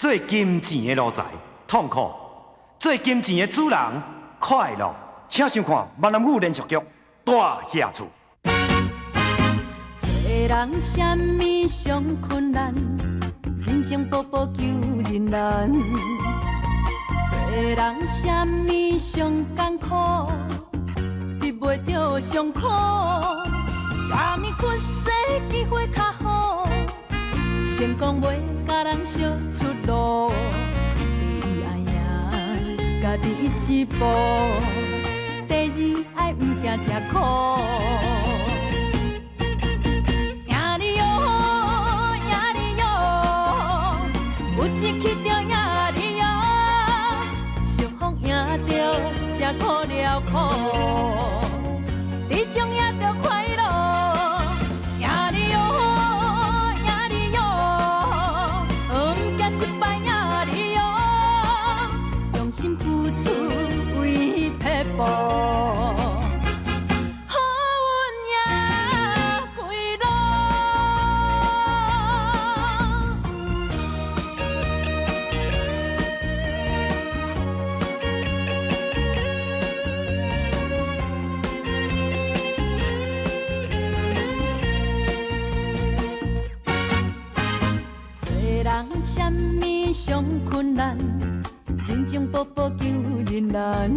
做金錢的奴才，痛苦；做金錢的主人，快樂。請收看閩南語連續劇《大額厝》。做人啥物上困難？人情步步求人難。做人啥物上艱苦？得袂著上苦。啥物困世機會較好？成功袂共人相出路。第一愛贏家己一步，第二愛毋驚食苦。贏你喲，贏你喲，有志氣就贏你喲，想風贏著才苦了苦，這種贏著快樂。贏你喲，贏你喲，毋驚失敗贏你喲，用心付出為撇步。好運贏歸路。做人啥物上困難？人情步步求人難。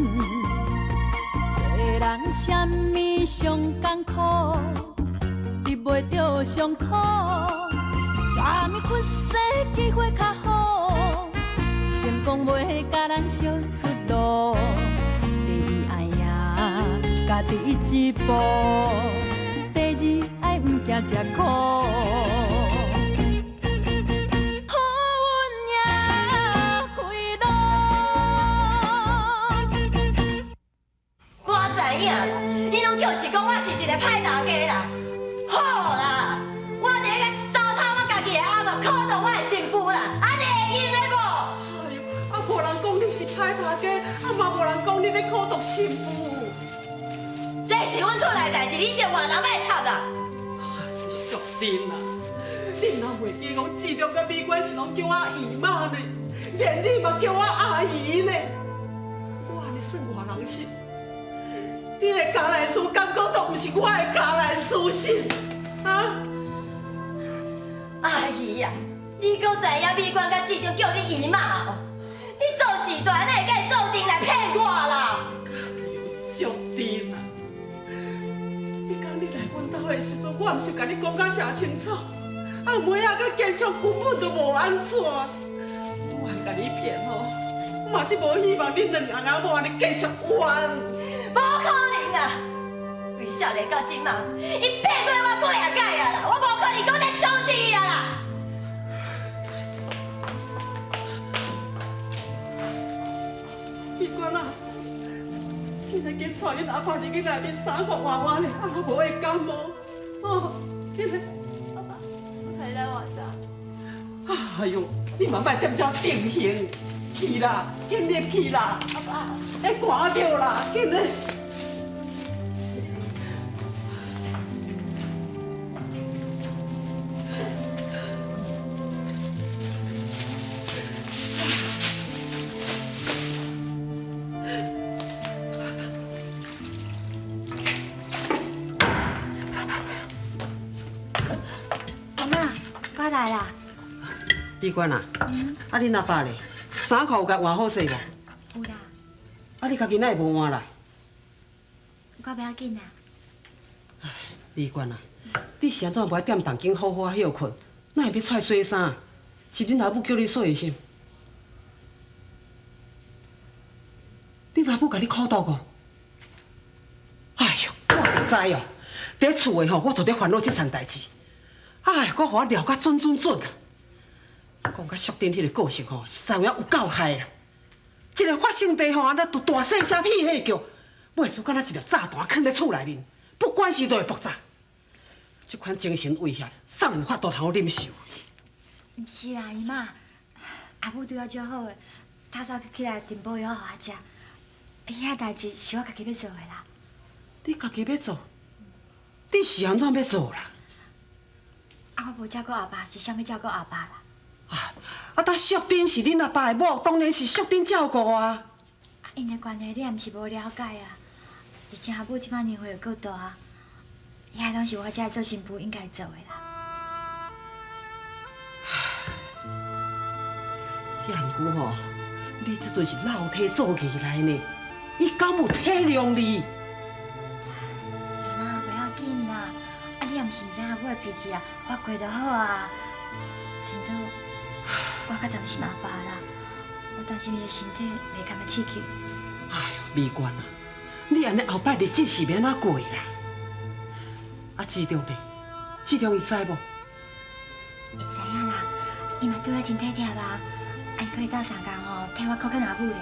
做人啥物上艱苦？得袂著上苦。啥物困世機會較好？成功袂共人相出路。第一愛贏家己一步，第二愛毋驚食苦。好運贏歸路。我知影啦，你攏就是講我是一个歹大家啦。好啦，我佇咧糟蹋我家己的翁仔，苦毒我的新婦啦，按呢會用的無？哎喲，啊無人講你是歹大家，啊嘛無人講你咧苦毒新婦。這是阮厝內代誌，你這外人莫插啦。淑珍啊，你毋通袂記講志中佮美娟是攏叫我姨媽呢，連你嘛叫我阿姨呢。我按呢算外人是？你的家內事敢講都毋是我的家內事是？啊？阿姨啊，你閣知影美娟佮志中叫你姨媽哦？你做事大，哪會佮伊做陣來騙我啦？哎喲，淑珍啊，你講你來阮兜的時陣，我毋是共你講甲誠清楚，啊，妹仔佮堅強根本就無按怎，我共你騙吼，嘛是無希望恁兩翁仔某按呢繼續冤。無可能啊！為少年到這馬，伊騙過我幾仔擺啊啦，我無可能閣再相信伊啊啦！美娟啊，緊來緊帶恁阿爸入去內面衫褲換換咧，啊，無會感冒。哦，緊來。阿爸，我替你來換衫。哎喲，你嘛莫踮遮定型，去啦，緊入去啦。阿爸，會寒著啦，緊來。阿媽，我來啦。美娟啊，啊恁阿爸咧，衫褲有共換好勢無？有啦。啊你家己哪會無換啦？我袂要緊啦。美娟啊，你是按怎無愛踮房間好好仔歇睏，哪會欲出來洗衫？是恁老母叫你洗的是？恁老母共你苦毒哦？哎喲，我就知哦，佇厝的吼，我就咧煩惱這層代誌。哎，閣予我料甲準準準啊！講甲淑珍彼个個性吼，實在有影有夠害啦！一个發生地吼，按呢就大細聲屁屁叫，尾仔敢若一粒炸彈囥咧厝內面，不管時都會爆炸。這款精神威脅，啥有法度通好忍受？毋是啦，姨媽，阿母對我足好的，透早起來訂補藥予我食。遐代誌是我家己欲做的啦。你家己欲做？你是按怎欲做啦？啊，我無照顧阿爸，是啥物照顧阿爸啦？哎啊，啊，但淑珍是恁阿爸的某，當然是淑珍照顧啊。啊，𪜶的關係你也毋是無了解啊。而且阿母這擺年歲又閣大，遐攏是我這做新婦應該做的啦。也毋過吼，你這陣是老體做藝來呢，伊敢有體諒你？姨媽，袂要緊啦，啊你也毋是毋知阿母的脾氣啊，發過就好啊。聽到我較擔心阿爸啦，我擔心伊的身體袂甘會刺激。哎呦，美娟啊，你按呢後擺日子是欲按怎過啦？啊，志忠呢？志忠伊知無？伊知影啦，伊嘛對我真體貼啊，啊伊閣會鬥相共吼，替我苦勸阿母咧。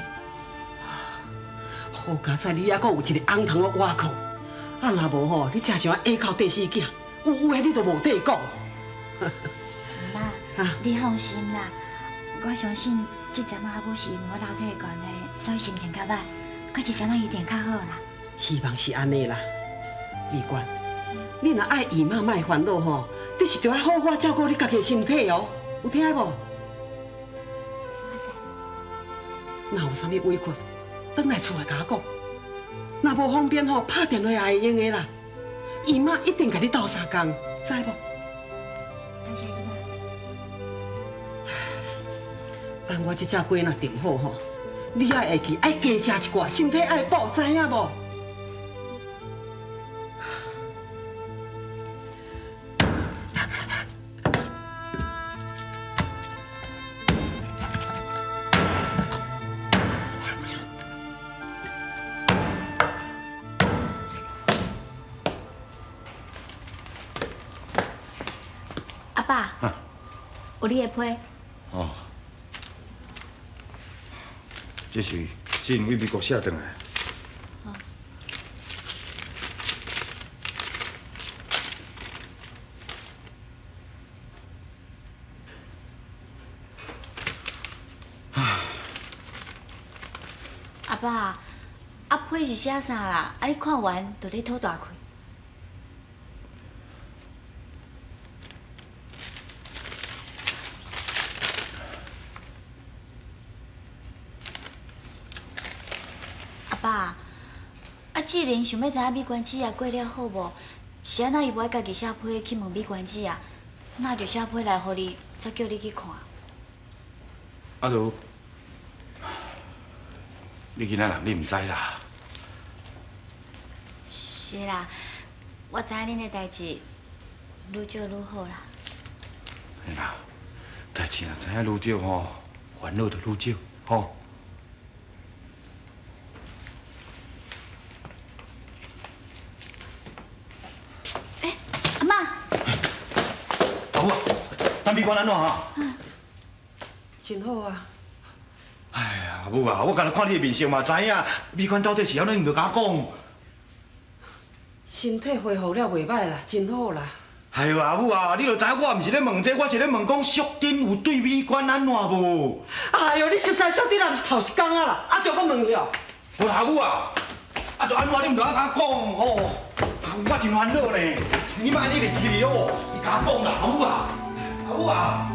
好佳哉，你猶閣有一個翁通我倚靠，啊若無吼，你真像下口地死囝，有有的你都無得講。姨媽，你放心啦，我相信這陣仔阿母是因為我老體的關係，所以心情較歹，過一陣仔一定較好啦。希望是按呢啦，美娟，你若愛姨媽莫煩惱吼，你是著愛好好照顧你家己的身體哦，有聽無？我知。若有啥物委屈，轉來厝內共我講。若無方便吼，拍電話也會用的啦。姨媽一定共你鬥相共，知無？多謝姨媽。等我這隻雞若燉好吼，你愛會記愛加食一寡，身體愛補，知影無？阿爸，有你的批。哦，這是之前對美國寫轉來。哦。阿爸，啊批是寫啥啦？啊你看完就咧吐大氣。阿爸，啊志玲想欲知影美娟姊啊過了好無？是按怎伊無愛家己寫批去問美娟姊啊？那就寫批來予你，才叫你去看。阿如，你囡仔人你毋知啦。是啦，我知影恁的代誌愈少愈好啦。嘿啦，代誌若知影愈少吼，煩惱就愈少，吼。欸，阿嬤。阿母啊，陳美娟按怎啊？真好啊。哎呀，阿母啊，我敢若看你的面色嘛，知影美娟到底是按怎，你毋著共我講。身體恢復了袂䆀啦，真好啦。哎喲，阿母啊，你著知影我毋是咧問這個，我是咧問講淑珍有對美娟按怎無？哎喲，你熟似淑珍也毋是頭一工啊啦，啊，著閣問伊哦。無阿母啊，啊，著按怎你毋著愛共我講哦，我真煩惱呢。你莫按呢一直記哩哦，你共我講啦，阿母啊，阿母啊。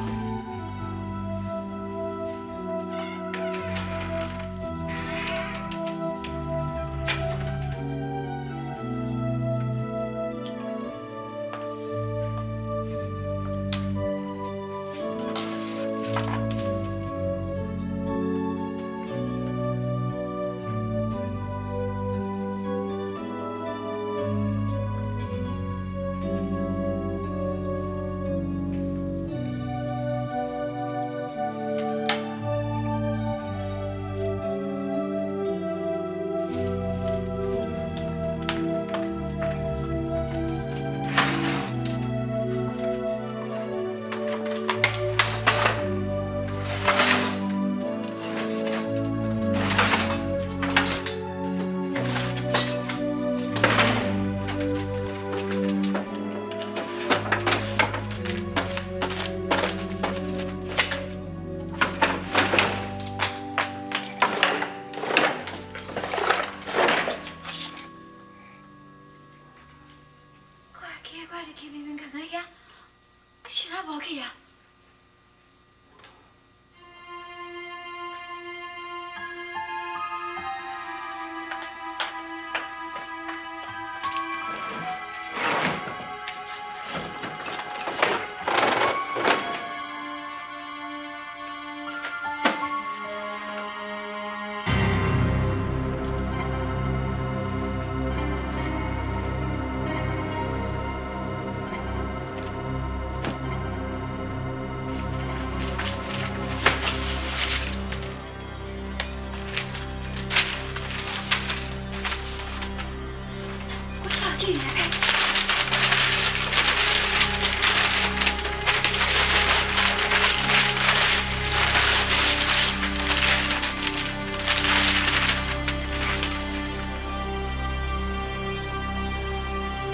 志玲的批。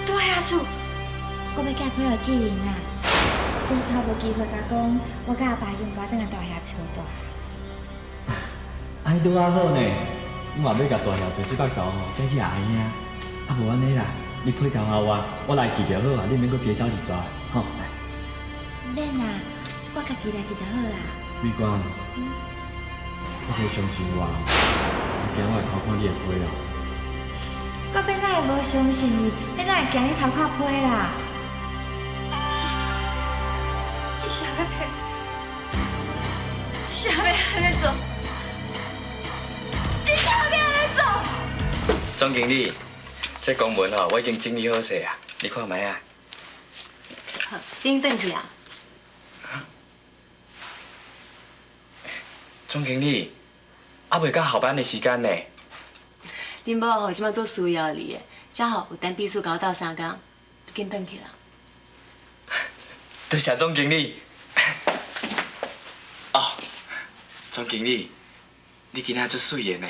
大兄厝，我欲寄批予志玲啦，拄仔无机会共讲，我佮阿爸已经搬转来大兄厝住。按呢拄仔好呢，我嘛欲共大兄坐这摆头吼，转去阿兄。啊无按呢啦，你批交予我，我来去就好啊，你毋免阁加走一逝，吼。来。免啦，我家己来去就好啦。美娟，我可以相信我，我惊我会偷看你的批哦。我欲哪会无相信你？欲哪会惊你偷看批啦？是，你啥欲骗？你啥欲按呢做？你啥欲按呢做？总经理，这公文吼，我已经整理好势啊，你看覓啊？好，恁转去啊。总经理，犹未到下班的时间呢。恁某吼这摆足需要你的，正好有陈秘书共我斗相共，你紧转去啦。多谢总经理。哦，总经理，你今仔足媠的呢。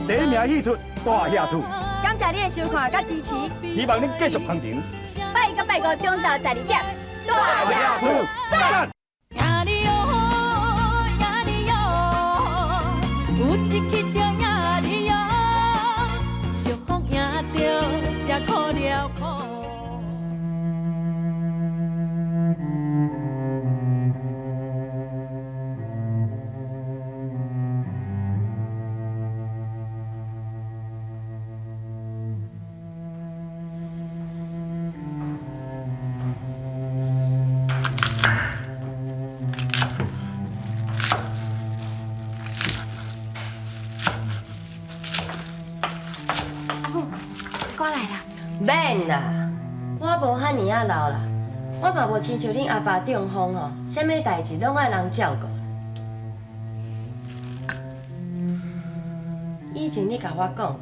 第一名戏出大兄厝，感谢你的收看佮支持，希望恁继续捧场。拜一佮拜五中昼12点，大兄厝赞！赢你哟，赢你哟，有一去就赢你哟，相逢赢著才苦了苦。阿母，我来啦。免啦，我无遐尔仔老啦，我嘛无亲像恁阿爸中风哦，啥物代志拢爱人照顾。以前你共我讲过，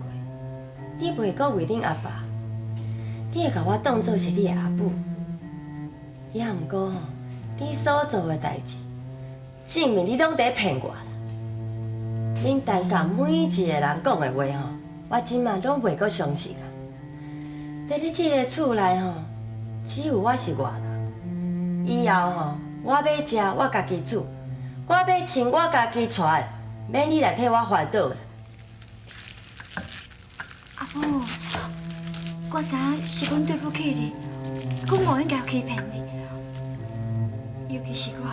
你袂阁为恁阿爸，你会共我当做是你的阿母。也毋过吼，你所做的代志，证明你拢伫咧骗我啦。恁陈家每一个人讲的话吼，我这马拢袂阁相信啊。伫咧这个厝内吼，只有我是外人。以后吼，我欲食我家己煮，我欲穿我家己穿，免你来替我烦恼啦。阿母，我知影是阮对不起你，阮无应该欺骗你，尤其是我，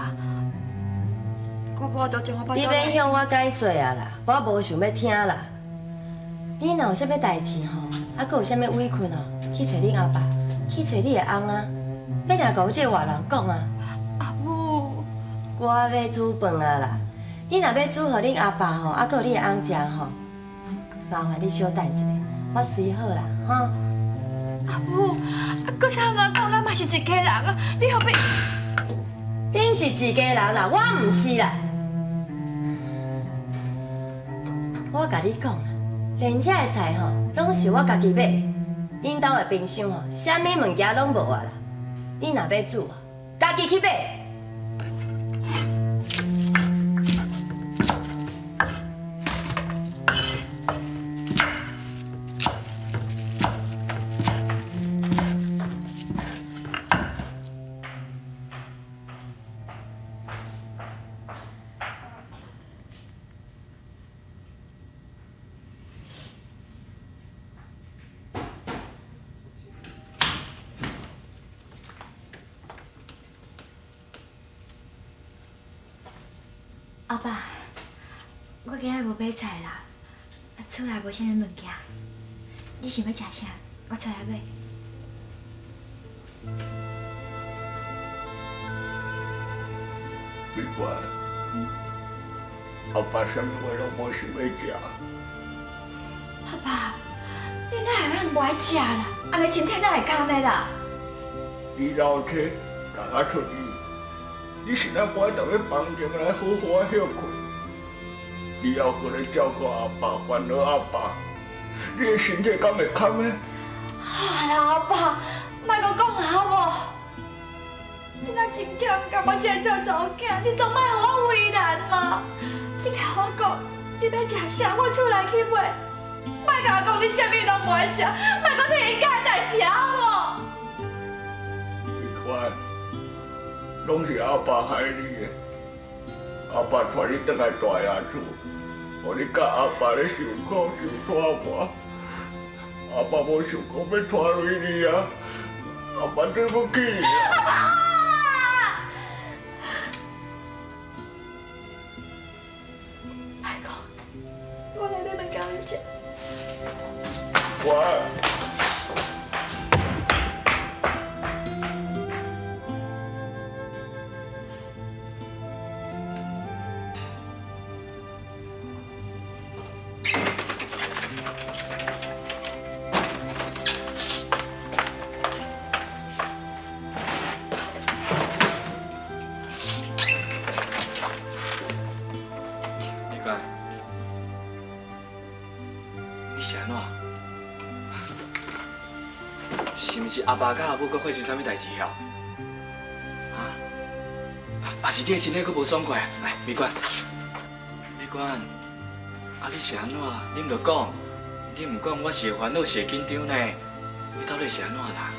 我无法度将我腹你免向我解释啊啦，我无想欲听啦。你若有啥物代志吼，啊，阁有啥物委屈吼，去揣恁阿爸，去揣你的翁啊，欲来共我这个外人讲啊。阿母，我欲煮饭啊啦，你若欲煮予恁阿爸吼，啊，阁有你的翁食吼，麻烦你小等一下，我随好啦，吼。阿母，啊，阁啥按怎讲，咱嘛是一家人啊，你何必？恁是一家人啦，我毋是啦。我共你讲啦，连这的菜吼，拢是我家己买的。恁兜的冰箱吼，啥物物件拢无啊啦。你若欲煮啊，家己去买。阿爸，我今仔无买菜啦，啊，厝内无啥物物件，你想欲食啥？我出来买。美娟，阿爸啥物我拢无想欲食。阿爸，你哪会咱无爱食啦？按呢身体哪会甘的啦？你老体人仔出去，你是咱无爱踮咧房间来好好仔歇困，你犹阁咧照顾阿爸，烦恼阿爸，你的身體敢會堪呢？好啦，阿爸，莫閣講啊，好無？你若真忝，感覺這個做查某囝，你總莫予我為難嘛？你共我講，你欲食啥，我厝內去買。莫共我講你啥物攏無愛食，莫閣提伊家的代誌啊，好無？美娟，攏是阿爸害你的，阿爸帶你轉來大爺厝，予你佮阿爸咧受苦受折磨，阿爸無想講欲拖累你啊，阿爸對不起你啊。阿爸！莫講，我來買物件予你食。乖。美娟，你是按怎？是毋是阿爸佮阿母閣發生啥物代誌哦？啊？啊是你的身體閣無爽快啊？來，美娟，美娟，啊你是按怎？你毋著講，你毋講，我是會煩惱，是會緊張呢。你到底是按怎啦？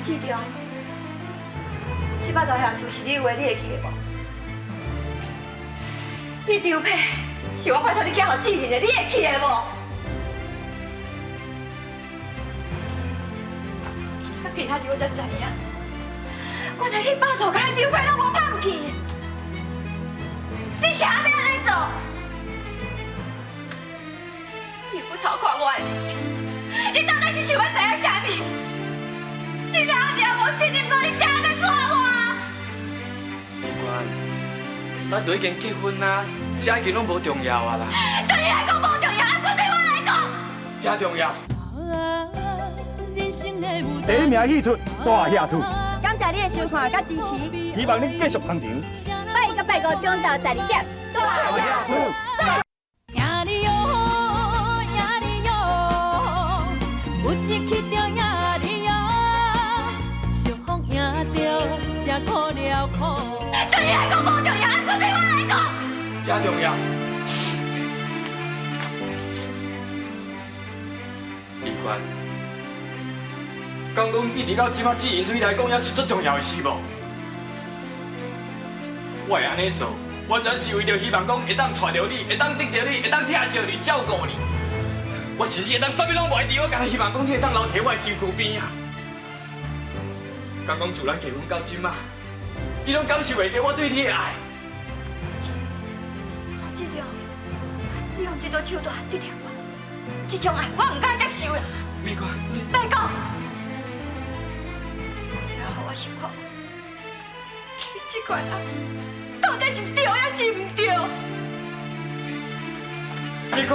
志中，這擺大廈厝是你的話，你會記得無？彼張被是我拜託你寄予志仁的，你會記得無？到今仔日我才知影，原來彼百塗佮彼張被攏無放棄。你啥欲按呢做？你又閣偷看我的物件，你到底是想欲知影啥物？你了後也無信任我，你啥欲娶我？美娟，咱都已經結婚啊，這已經攏無重要啊啦。對你來講無重要，啊，對我來講真重要。第一名戲出大俠厝，感謝你的收看佮支持，希望你繼續捧場。拜一佮拜五中晝12點，大俠厝。贏你喲，贏你喲，有志氣就贏你喲，相逢贏著才苦了苦。對你來講無重要，啊，對我來講真重要。美娟，敢講一直到這擺，志仁對你來講也是足重要的事無？我會按呢做，完全是為著希望講會當娶著你，會當得著你，會當疼惜你、照顧你。我甚至會當啥物攏無愛佇，我干焦希望講你會當留佇我的身軀邊仔。敢講自咱結婚到這擺，你攏感受袂著我對你的愛。陳志忠，你用這種手段得著我，這種愛我毋敢接受啦。美娟，你莫講，你予我想看，這款愛到底是對抑是毋對？美娟。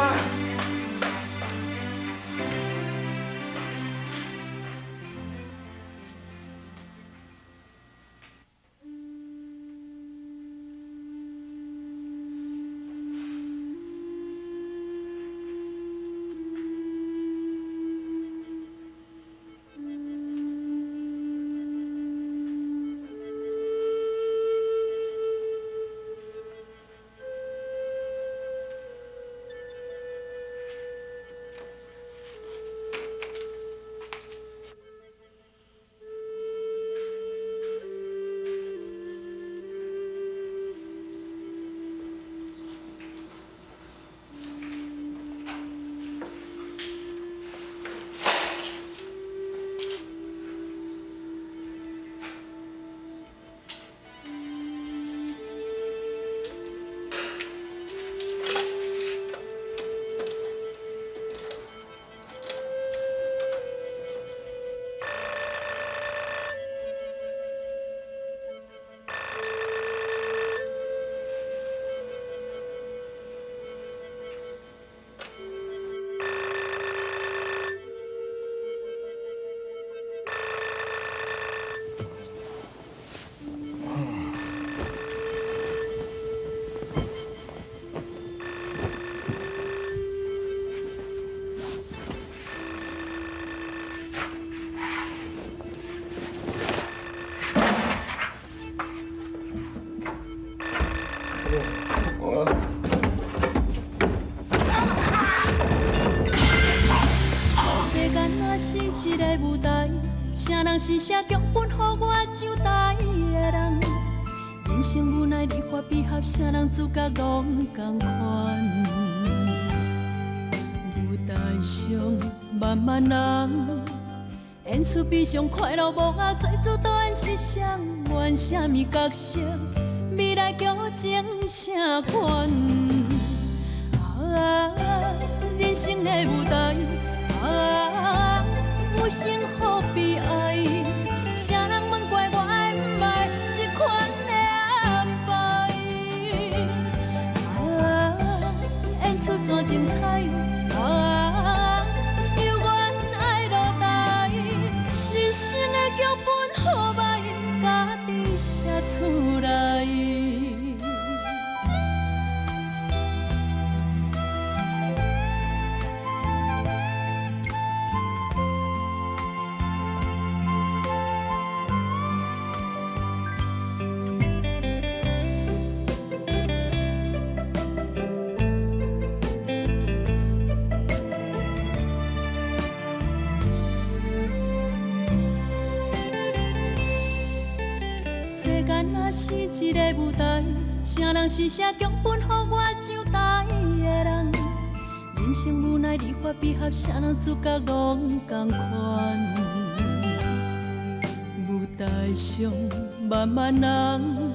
啥人是寫劇本予我上台的人？人生無奈離合悲合，啥人主角攏仝款。舞台上漫漫人，演出悲傷快樂幕後，做主導演是誰？演啥物角色？未來劇情啥款？啊，人生的舞台，啊，有幸福悲哀，啥人問怪我愛毋愛這款的安排？啊，演出怎精彩？啊，猶原愛落台，人生的劇本好歹，家己寫出來。世間若是一個舞台，啥人是寫劇本予我上台的人？人生無奈離合悲合，啥人主角攏仝款。舞台上漫漫人，